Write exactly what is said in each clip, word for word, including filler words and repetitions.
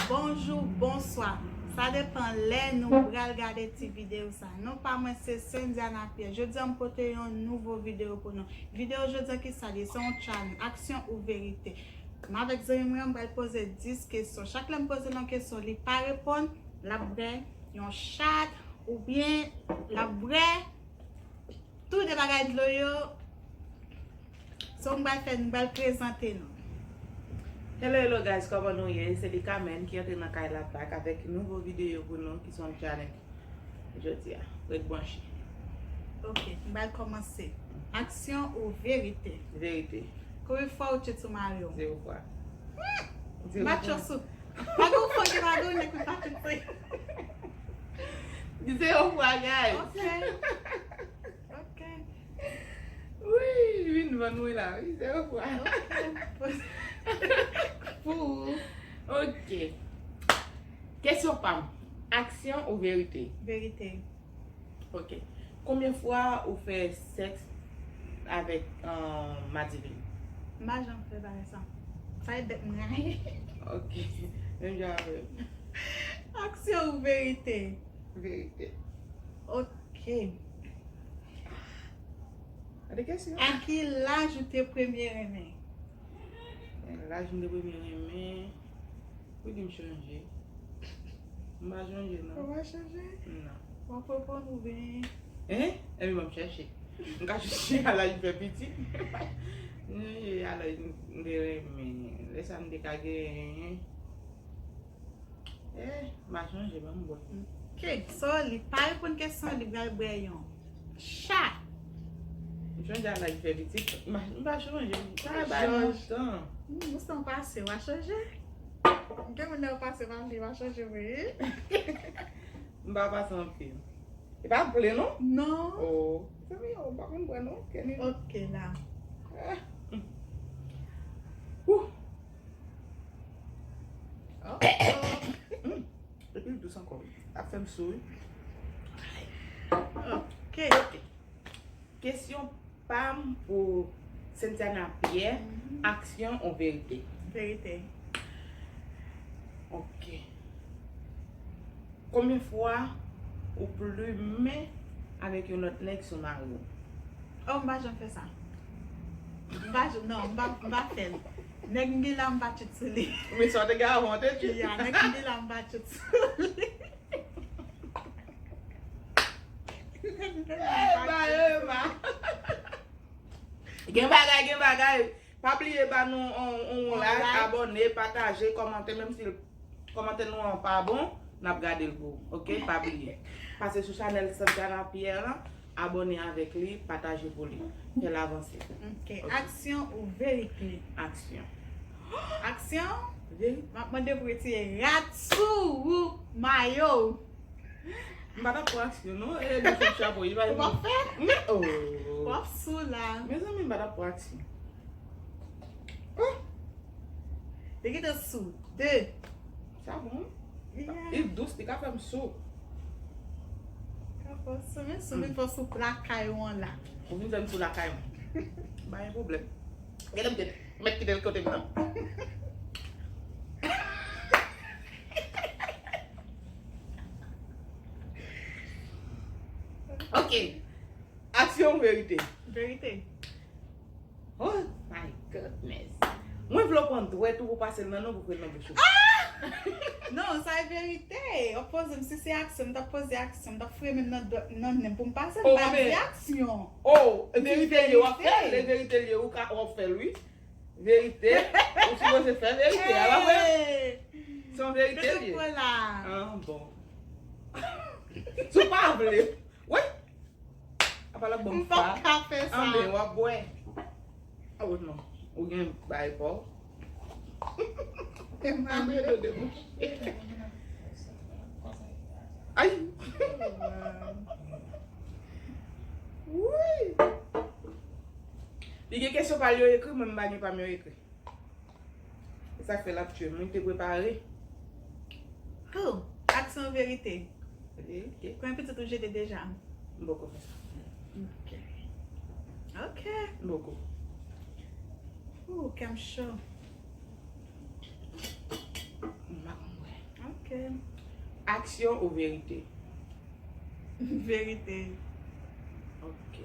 Bonjou, bonswa. Sa depann lè nou pral gade ti videyo sa. Non pa mwen se Sendiana Pierre. Jodi a m pote yon nouvo videyo pou nou. Videyo jodi a ki sa l ye? Se yon challenge, aksyon ou verite. M avèk zanmi mwen, m pral poze dis kesyon. Chak lè m poze l yon kesyon, li pa reponn, l ap bwè yon chat oubyen l ap bwè tou de bagay dlo yo. So m pral fè, m pral prezante nou. Hello, hello guys, kòman nou ye? Se Likamen ki antre nan kay la back avèk nouvo videyo pou nou ki se yon challenge jodi a. Ret branche. Ok, m pral kòmanse. Aksyon ou verite? Verite. Konbyen fwa ou tchit sou mari w? Zero fwa. M pa tchit sou. Pa gen yon fwa ki pa gen yon nèg ki pa tchit sou. Zero fwa, guys. Ok. Ok. Wi, li vin vann mwen la, wi, zero fwa. Pou ou. Ok. Kesyon pa m. Aksyon ou verite? Verite. Ok. Konbyen fwa ou fè sèks avèk uh, Madivine? M pa janm fè bagay sa. Sa e bèt mwen rayi. Ok. Menm jan avè m. Aksyon ou verite? Verite. Ok. Gade kesyon. A ki laj ou te premye renmen? Laj m te premye renmen. Pou di m chanje. M pa chanje non. Ou pa chanje? Non. W ap reponn ou byen? Hein? Epi ban m chèche. M ka chèche a laj m fè pitit. M chanje a laj m te renmen. Lè sa m te ka genyen. Eh, m pa chanje, ban m bwè. Ok, so li pa reponn kesyon, li pral bwè yon chat. M chanje a laj m fè pitit. M pa chanje. Sa bay lontan. Hmm, ou san pase, w a chanje? Gen moun nan pase pa vle, w a chanje vre. M pa pase anpil. E pa vle non? Non. Oh. Sa vle, ou pa konn bwè non? Kenny. Ok la. Ouh. Oh, oh. Epi l dous ankò. Ap fè m sou wi. Ok. Kesyon pa m pou Cynthia Napierre, aksyon ou verite? Verite. Ok. Konbyen fwa ou plimen avèk yon lòt nèg sou mari w? Oh, m pa janm fè sa. M pa janm, non, m pa, m pa fè l. Nèg m gen la, m pa tchit sou li. Men sa w te gen avan, w te tchit. Ya, nèg m gen la, m pa tchit sou li. Eba, eba. Gen bagay, gen bagay. Pa bliye ba nou on, on like, abòne, pataje, kòmante, menm si kòmantè nou an pa bon, n ap gade l pou ou. Ok, pa bliye. Pase sou chanèl Cynthia Napierre lan, abòne avèk li, pataje pou li. Fè l avanse. Ok, aksyon ou verite? Aksyon. Aksyon? Verite. M ap mande pou retire rad sou ou mayo. M pa t ap pran aksyon non, e de sou chapo, li pa. Ou p ap fè? Oh. W ap sou la. Mezanmi, m pa t ap pran aksyon. Li gentan sou. De. Sa bon. Yeah. Li dous, li ka fè m sou. Ka fè w sou, men sou, men fè w sou lakay ou an la. Ou vin fè m sou lakay mwen. Pa gen pwoblèm. Gade m te mèt kite l kote m nan. Ok. Aksyon ou verite? Verite. Oh my goodness. Mwen vle w pran dwèt ou pou pase l nan non pou fè l nan bouch ou. Non, sa e verite. W ap poze m si se aksyon, m t ap poze aksyon, m t ap fouye men m nan dwèt, nan nen m pou m pase l, m pa di aksyon. Oh, verite l ye, w ap fè l, e verite l ye, ou ka, w ap fè l, wi. Verite, ou sipoze fè verite, a pa vre? Se yon verite l ye. Ah, bon. Si w pa vle. Wi. Apa l ap ban m M p ap ka fè sa. Anben, w ap bwè. Oh non. Ou gen bay pa w. Anben, do de bouch. Ay. Wi. Li gen kesyon pa l yo ekri, mwen m pa gen pa m yo ekri. E sa k fè l ap tchwe m. Mwen te prepare. Kou, aksyon verite? Verite. Konbyen pitit ou jete deja? M poko fè sa. Ok. Ok. M poko. Ooh, kè m cho. Aksyon ou verite? Verite. Ok.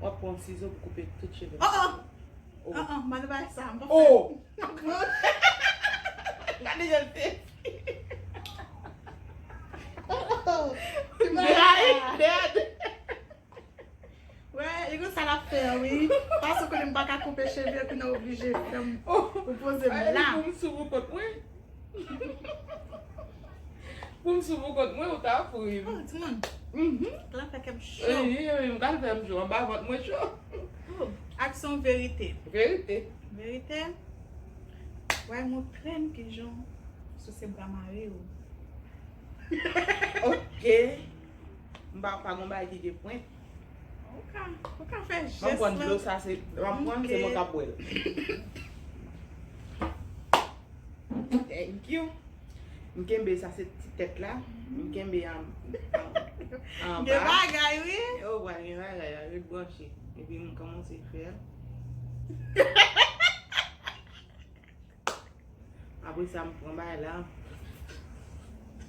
W ap pran sizo pou koupe tout cheve m. Oh, oh! Oh. Uh-uh, m pa nan bagay sa. M pa Oh! fè. Gade jan l te. Ti bagay. Dead. Wè, e gen sa l ap fè, wi. Paske konnen m pa ka koupe cheve, konnen oblije fè m Oh! pou poze m Ay, la. Pou m sou pou kont mwen. Pou m sou pou kont mwen, ou ta fou ri. Oh, timoun, Mhm. la fè kè m cho. Wi, wi, wi, m pral fè m cho. Anba vant mwen cho. Oh, aksyon verite. Verite. Verite. Wè, montre m kijan w souse bra mari w. Ok. M pa pa gon bagay ki gen pwent. Ou ka, ou ka fè jès M ap pran dlo la. Sa se, m ap pran se Ok. Mwen k ap bwè l. Thank you. M kenbe sa se ti tèt la. M kenbe an, an, Gen anba. Bagay, wi. Yo, wè, gen bagay la, ret branche. Epi m kòmanse fè. Apre sa, m pran bagay la.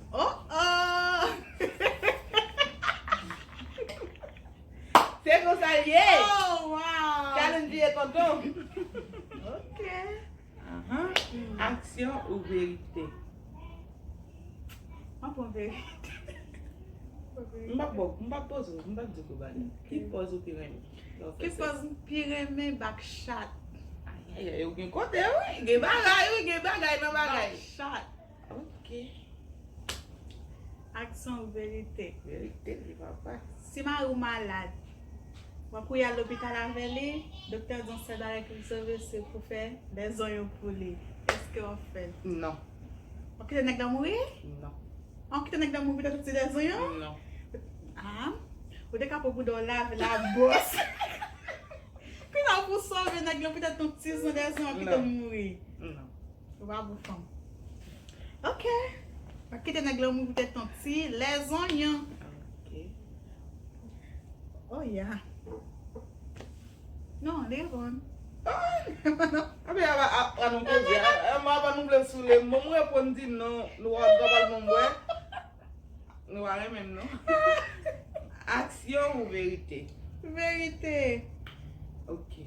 Oh, oh! Se konsa l ye. Oh, wow! Kalandriye tonton. Ok. Ahan. Aksyon ou verite? Mwen pran verite. M p ap bo-, m p ap poze w, m p ap di w bagay. Ki pòz ou pi renmen? Lè w fè Ki sèks. Pòz m pi renmen? Bak chat. Ay, ay, ay, ou gen kote, wi. Gen bagay, wi, gen bagay nan bagay. Bak chat. Ok. Aksyon ou verite? Verite, li papa. Si mari w malad, w ap kouri al lopital avè li, doktè di yon sèl bagay ki pou sove se pou fè lèzonyon pou li. Èske w ap fè l? Non. W ap kite nèg la mouri? Non. W ap kite nèg la mouri poutèt yon ti lèzonyon? Non. Ah, ou te ka pran bouda w lave la bwòs. Kounye a pou sove nèg la poutèt yon ti zon lèzonyon w ap kite l Non. Mouri. Non. Ou pa bon fanm. Ok. W ap kite nèg la mouri poutèt yon ti lèzonyon. Ok. Oh yeah. Non, li reponn. Apre a, a, a nou koze, a, a, a, pa nou vle soule m. Bon, mwen reponn di non, nou pa, nou pa pral bon bwè. Nou pa renmen m non. Aksyon ou verite? Verite. Ok.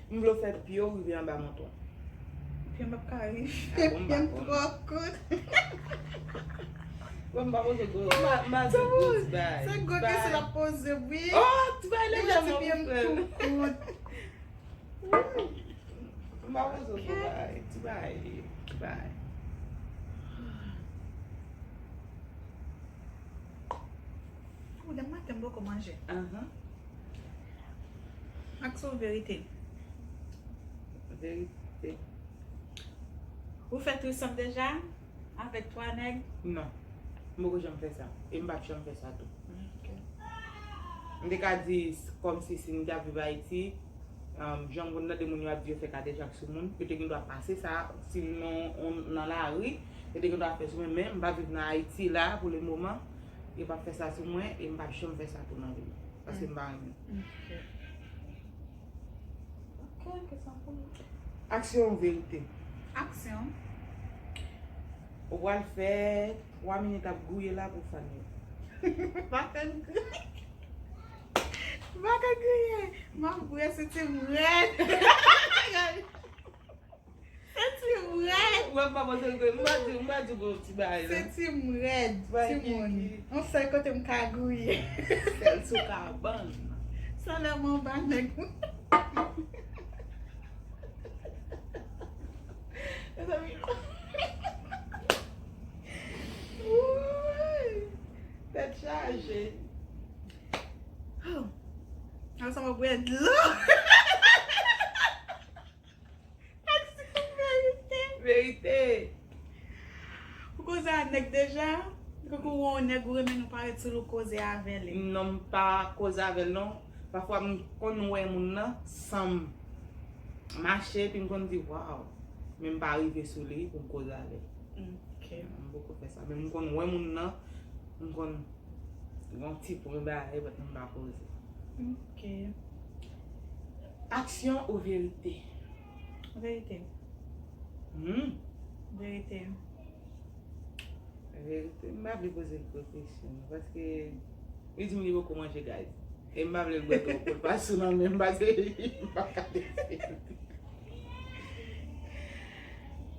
M vle w fè pye w rive anba manton. Pye m ap ka rive. Ah, bon, Pye m bon. Twò kout. Bon, m pa poze gwo, m pa, m pa di gwo ti bagay. Se gwo kesyon l ap poze, wi. Oh, ti bagay Li lejanm mete pye m nan tou kout. M pa poze gwo bagay, ti bagay li ye, ti bagay. Ou demen maten m poko manje. Ahan. Aksyon verite? Verite. Ou fè trisòm deja? Avèk twa nèg? Non. M poko janm fè sa. E m p ap janm fè sa tou. Ok. M te ka di, s- kòmsi si m t ap viv Ayiti, um, jan m konn tande moun yo ap di yo fè kadejak sou moun, yo te gen dwa pase sa, si m nan, on- nan lari, yo te gen dwa fè sou mwen, men m pa viv nan Ayiti la pou le moman, yo p ap fè sa sou mwen, e m p ap janm fè sa tou nan vi m, paske m pa renmen. Ok. Ok, kesyon pou mwen. Aksyon ou verite? Aksyon. Ou pral fè twa minit ap gouye la pou fan yo. Pa fè m gouye. Pa ka gouye. M ap gouye senti m rèd. Senti m rèd. Ou wè m pa poze gouye, m pa di, m pa di gwo ti bagay la. Senti m rèd. Bay Timoun. kiki. Yon sèl kote m ka gouye. Sèl sou kabann. Sa lè m anba nèg. Mezanmi. Wouy. Tèt chaje. Oh. An sa mwen bwè dlo. Aksyon verite. Verite. Ou koze a nèg deja? Kankou ou wè yon nèg ou renmen, ou parèt sou li, ou koze avè li. Non, m pa koze avè l non. Pafwa m konn wè moun nan san m mache, epi m konn di, "Waw." Men m pa rive sou li pou m koze avè l. Ok. M poko fè sa. Men m konn wè moun nan, m konn gen yon ti pwen bagay, but m pa koze. Ok. Aksyon ou verite? Verite. Hmm. Verite. Verite, m pa vle poze l gwo kesyon, paske li di m li poko manje, guys. E m pa vle l bwè twòp pou l pa sou nan men m, paske m pa ka teste.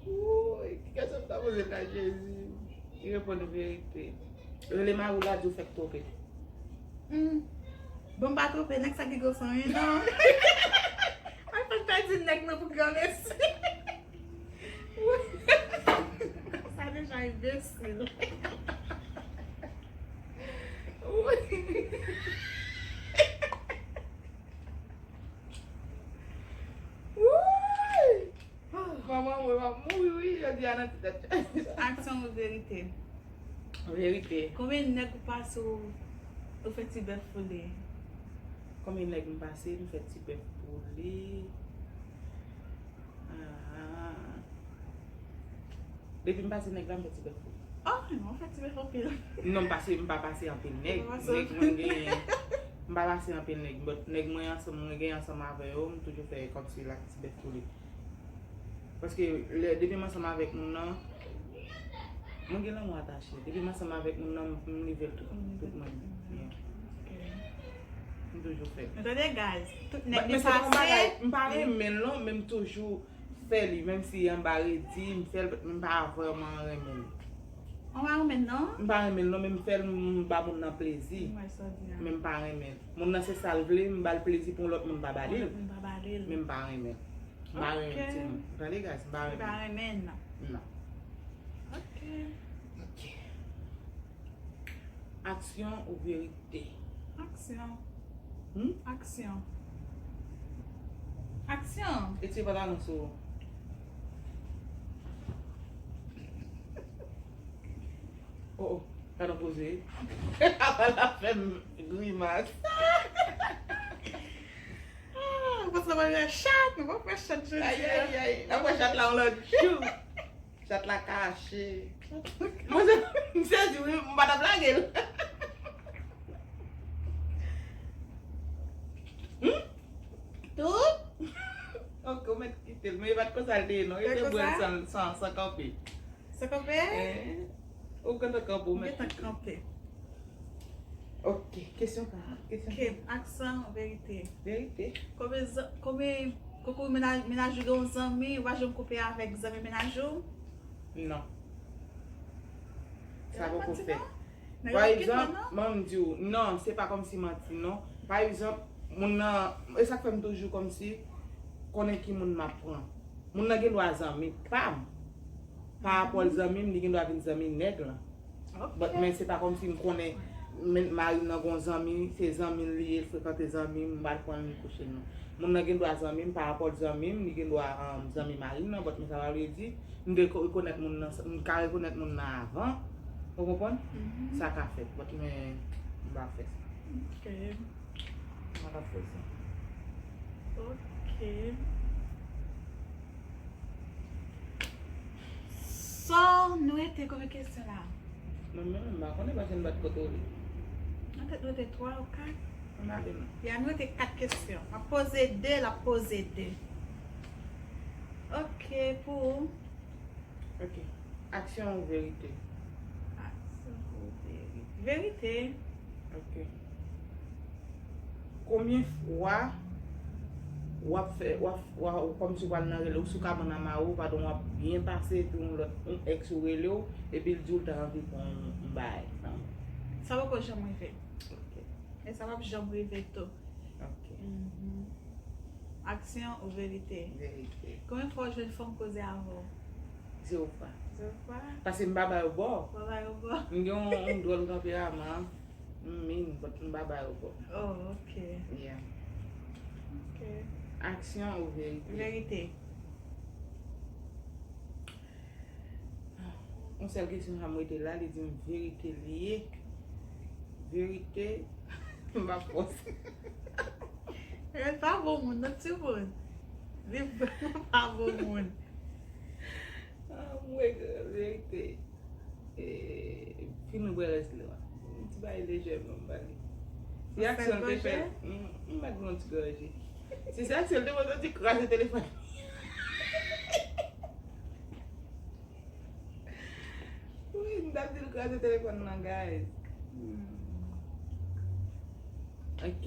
Wouy, ki kesyon m ta poze l la, Jezi? Li reponn verite. Rele mari w la, di w fèk twonpe. Hmm. Bon, m pa twonpe, nèg sa gen gwo san wi, non. Mwen fèk pèdi nèg nan pou granmesi. Sa deja enbesil. Wouy. Wouy. Manman mwen, w ap mouri wi, jodi a nan ti tèt. Aksyon ou verite? Verite. Konbyen nèg ou pase ou, ou fè ti bèf pou li? Konbyen nèg m pase, m fè ti bèf pou li? Ah. Depi m pase nèg la, m fè ti bèf pou li. Oh, non, ou fè ti bèf anpil. Non, m pase, m pa pase anpil nèg. Ou pa pase Nèg anpil. Mwen genyen, m pa pase anpil nèg. But nèg mwen ansanm, mwen gen ansanm avè yo, m toujou fè kòmsi l ak ti bèf pou li. Paske lè, depi m ansanm avèk moun nan, mwen gen lanmou atache. Depi m ansanm avèk moun nan, m, m leve l tout, tout mwen. Yeah. Ok. M toujou fè l. Nou tande, guys. Tout nèg Men se pa yon bagay, pase. M pa renmen l non, men m toujou fè li, menm si anba redi, m fè l, men m pa vrèman renmen l. Ou pa renmen l non? M pa renmen l non, men m fè l, m ba moun nan plezi. M wè sa w di a. Men m pa renmen l. Moun nan se sa l vle, m ba l plezi pou yon lòt moun pa ba li l. Yon lòt moun pa ba li l. Men m pa renmen l. M pa renmen Ok. Timoun. Tande, guys, m pa Ou pa renmen. renmen l non? Non. Ok. Ok. Aksyon ou verite? Aksyon. Hmm? Aksyon. Aksyon. Retire pantalon sou ou. Oh, oh. Gade poze. Apa l ap fè m grimas. Ah, ou panse mwen wè chat? Mwen pa wè chat jodi Ay, a. ay, ay. N ap wè chat la yon lòt jou. Chat la kache. Mwen se, m sezi wi, m pa t ap lage l. Hmm? Tout? Ok, ou mèt kite l. Men e pa t konsa l te ye non. Yo Te te bwè l konsa? san, san, san kanpe. San kanpe? Eh, ou gentan kanpe, ou M mèt gentan kite l. kanpe. Ok, kesyon pa, kesyon Ok, pa. Aksyon, verite. Verite. Konbyen zan-, konbyen, koko mennaj, mennaj ou gen yon zanmi, ou pa janm koupe avèk zanmi mennaj ou? Non. Sa Nèg ap poko manti fèt. non? Nèg Pa ap kite egzanp, non? ban m di w, non, se pa kòmsi manti, non. Pa egzanp, moun nan, e sa k fè m toujou kòmsi konnen ki moun m ap pran. Moun nan gen dwa zanmi pa m. Pa rapò l zanmi m, li gen dwa vin zanmi nèg lan. Ok. But, men se pa kòmsi m konnen men, mari m nan gon zanmi, se zanmi l li ye, l frekante zanmi m, m pral pran l, m kouche l, non. Moun nan gen dwa zanmi m, pa rapò l zanmi m, li gen dwa, um, zanmi mari m nan, but men sa pa vle di, m te ko-, rekonèt moun nan, m ka rekonèt moun nan avan, ou konprann? Mhm. Sa ka fèt, but men m pa fè sa. Ok. M pa ka fè sa. Ok. So, nou rete konbyen kesyon la? Mwen menm, m pa konnen paske m pa t kote w li. Nan tèt nou te twa ou kat. Ann ale non. Ya, nou te kat kesyon. M ap poze de, l ap poze de. Ok, pou ou. Ok. Aksyon ou verite? Aksyon ou verite? Verite. Ok. Konbyen fwa w ap fè, w ap, w ap, kòmsi w al nan rele, ou sou kabann a mari w, padon, w ap byen pase, epi yon lòt, yon ex ou rele w, epi l di w l ta anvi pran yon, yon bagay nan men w? Sa poko janm rive. Ok. E sa p ap janm rive tou. Ok. Mhm. Aksyon ou verite? Verite. Konbyen fwa w jwenn fanm koze avè w? Zewo fwa. Zewo fwa? Paske m pa ba yo bò. Ou pa ba yo bò. M gen yon, yon dwòl tanperaman. M min, but m pa ba yo bò. Oh, ok. Yeah. Ok. Aksyon ou verite? Verite. Yon sèl kesyon sa m rete la, li di m verite li ye. Verite, m pa fòse. Rèd pa bon moun, non, timoun. Li vrèman pa bon moun. Ah, mwen, verite. E, fin nou bwè rès li la. Yon ti bagay lejè, mwen, m ba li. Si Yon aksyon sèl te fè, gòje? M, m mèt pran yon ti gòje. Si se aksyon te fè, yon ti kraze telefòn. Wi, m Ap di l kraze telefòn nan, guys. Hmm. Ok.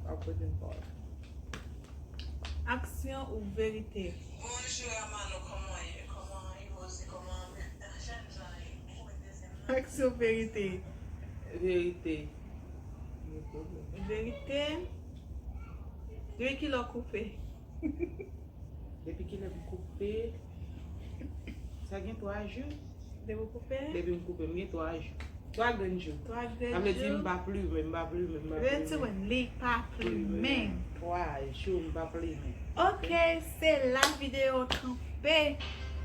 Ap poze m pa w la. Aksyon ou verite? Bonjou Amano, kòman ye? Kòman Ivozi? Kòman jèn jan yo? Aksyon, verite? Verite. Verite. Depi kilè w koupe? Depi kilè m koupe? Sa gen twa jou. Depi w koupe? Depi m koupe, m gen twa jou. Twa grenn jou. Twa grenn jou. Sa vle di m pa plimen, m pa plimen, m pa plimen. Li pa plimen. Twa jou, m pa plimen. Ok, se la videyo kanpe.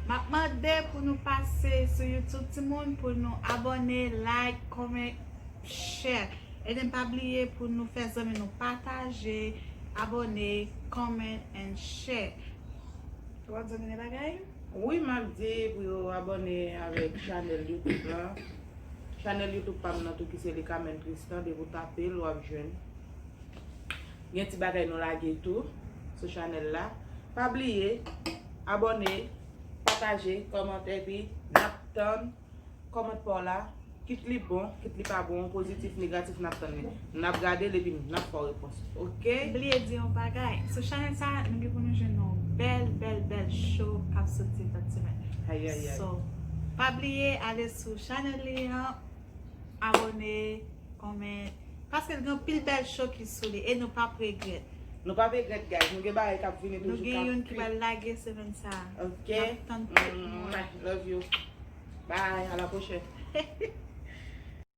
M ap mande pou nou pase sou YouTube, timoun, pou nou abòne, like, comment, share. E pa bliye pou nou fè zanmi nou pataje, abòne, comment and share. Ou ap di yon bagay? Wi, m ap di pou yo abòne avèk chanèl YouTube la. Chanèl YouTube pa m nan tou ki se Likamen Tristan, depi w tape l, w ap jwenn. Gen ti bagay nou lage tou sou chanèl la. Pa bliye, abòne, pataje, kòmante, epi n ap tann kòmantè pa w la, kit li bon, kit li pa bon, pozitif, negatif, n ap tann li. N ap gade l epi n ap fè w repons. Ok? Bliye di yon bagay. Sou chanèl sa, nou gen pou nou jwenn yon bèl, bèl, bèl show k ap soti lòt semèn. Ayayay. So, pa bliye ale sou chanèl li an, abòne, comment, paske l gen anpil bèl show ki sou li e nou p ap regrèt. Nou p ap regrèt, guys. Nou gen bagay k ap vini toujou. Nou gen youn ki pral lage semèn sa a. Ok? N ap tann tout moun. Mwah. Love you. Bye, à la prochaine.